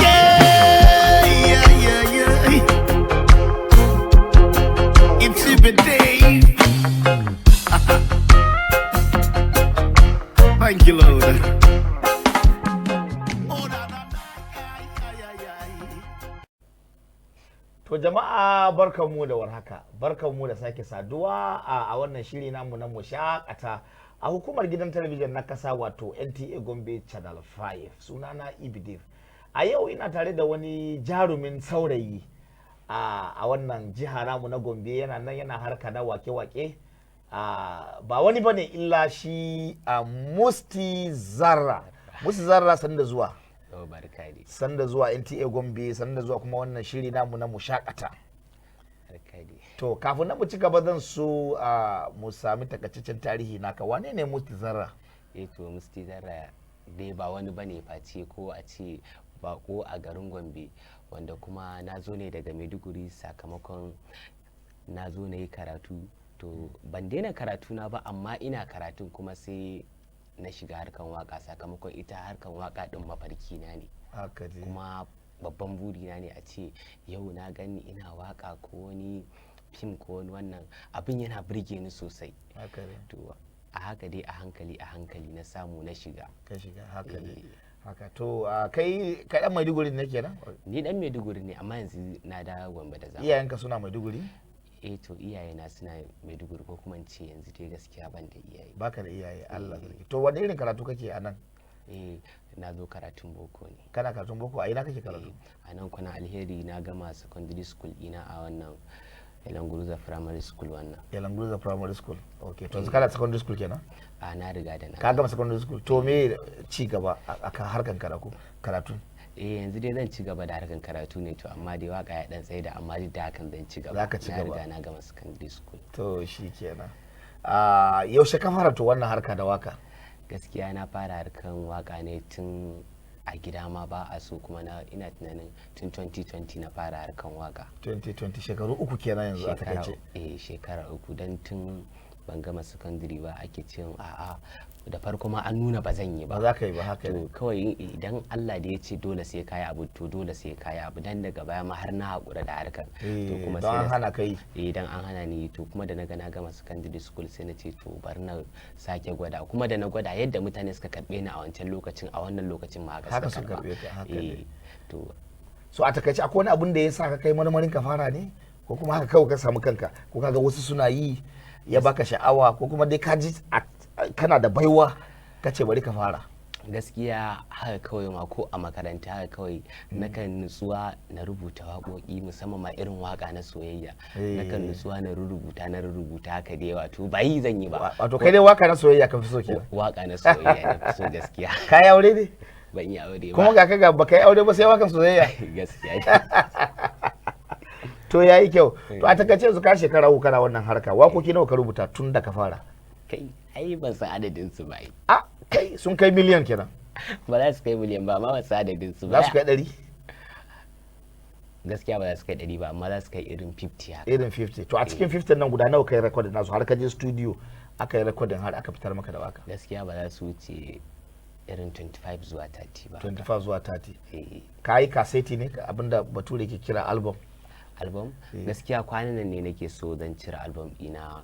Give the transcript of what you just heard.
Yeah. It's Super Dave. Thank you, Lord. Oh, na, na, na, ay, ay, ay, ay. To jama'a, barkanmu da warhaka, barkanmu da sake saduwa a wannan shiri namu na Mushakata a hukumar gidan talabijin na kasa, wato NTA Gombe Channel 5. Sunana Ibidev. A yau ina tare da wani jarumin saurayi a wannan jiha namu na Gombe, yana nan yana harka na wake-wake. Ba wani bane illa shi a Musti Zarra. Musti Zarra, sanda zuwa. Oh, barka dai. Sanda zuwa NTA Gombe, sanda zuwa kuma wannan shiri namu na Mushakata. Barka dai. To, kafin na mu ci gaba, zan so mu sami takaitaccen tarihi naka. Wane ne Musti Zarra? Eh to, Musti Zarra dai ba wani bane face ko a ce bako a garin Gombe, wanda kuma na zo ne daga Maiduguri sakamakon na zo na yi karatu. To, ban daina karatu na ba, amma ina karatun kuma sai na shiga harkan waka, sakamakon ita harkan waka din mafarki na ne. Haka dai. Kuma babban burina ne a ce yau na gani ina waka ko wani fim ko wani wannan abin, yana burge ni sosai. Haka dai. To, a haka dai, a hankali a hankali na samu na shiga. Ka shiga, haka dai. Haka. To, kai dan Maiduguri ne kenan? Ni dan Maiduguri ne, amma yanzu na dawo Gombe da zama. Iyayenka suna Maiduguri? Eh to, iyayena suna Maiduguri, ko kuma in ce yanzu dai gaskiya ban da iyaye. Baka da iyaye, Allah sarki. To, wani irin karatu kake a nan? Eh, na zo karatun boko ne. Kana karatun boko, a ina kake karatu? Eh, a nan Kwana Alheri. Na gama secondary school ina a wannan Elanguruza Primary School wannan. Yalanguruza Primary School, okay. To, yanzu kana secondary school kenan? A, na riga da na Ka gama secondary school. To, me ci gaba a kan harkan karatu? Eh, yanzu dai zan ci gaba da harkan karatu ne. To, amma dai waka ya dan tsaye da, amma duk da hakan zan ci gaba. Zaka ci Na gaba. riga na gama secondary school. To, shi kenan. Yaushe ka fara to wannan harka da waka? Gaskiya na fara harkan waka ne tun a gida ma ba a so, kuma na ina tunanin tun 2020 na fara harkan waka. 2020, shekaru 3 kenan yanzu a takaice. Eh, shekara 3, don tun ban gama secondary ba ake cewa a'a. Da farko ma an nuna ba zan yi ba. Ba za ka yi ba, haka ne. To, kawai idan Allah da ya ce dole sai kayi abu, to dole sai kayi abu. Dan daga baya ma har na haƙura da harkar. To, kuma don sai an hana ka yi. Eh, dan an hana ni. To, kuma da na ga na gama secondary school, sai na ce to, bari na sake gwada. Kuma da na gwada, yadda mutane suka karbe ni a wancan lokacin, a wannan lokacin ma haka Haka suka suka karba. karbe ka, haka Eh, ne. To. So a takaice, akwai wani abun da ya sa ka kai marmarin ka fara ne, ko kuma haka kawai ka samu kanka, ko kaga wasu suna yi ya baka sha'awa, ko kuma dai ka ji kana da baiwa ka ce bari ka fara? Gaskiya haka kawai ma, ko a makaranta haka kawai nakan nutsuwa na rubuta waƙoƙi, musamman ma irin waƙa na soyayya. Nakan nutsuwa na rubuta, na rubuta haka da yawa. To, ba yi zan yi ba. Wato kai dai waka na soyayya ka fi so kenan? Waƙa na soyayya na fi so gaskiya. Ka yi aure ne? Ban yi aure ba. Kuma ga ka ga baka yi aure ba sai wakan soyayya. Gaskiya. To, yayi kyau. To, a takaice yanzu ka shekara 3 kana wannan harka, wakoki nawa ka rubuta tun da ka fara? Kai, ai ban san adadin su ba ai. A kai, sun kai miliyan kenan? Ba za su kai miliyan ba, amma ban san adadin su ba. Za su kai 100? Gaskiya ba za su kai 100 ba, amma za su kai irin 50 haka. Irin 50. To, a cikin 50 nan, guda nawa kai recording nasu har ka je studio aka yi recording har aka fitar maka da waka? Gaskiya ba za su wuce irin 25 zuwa 30 ba. 25 zuwa 30? Eh. Ka yi kaseti ne, abinda bature ke kira album? Album, gaskiya kwanan nan ne nake so zan cire album ina.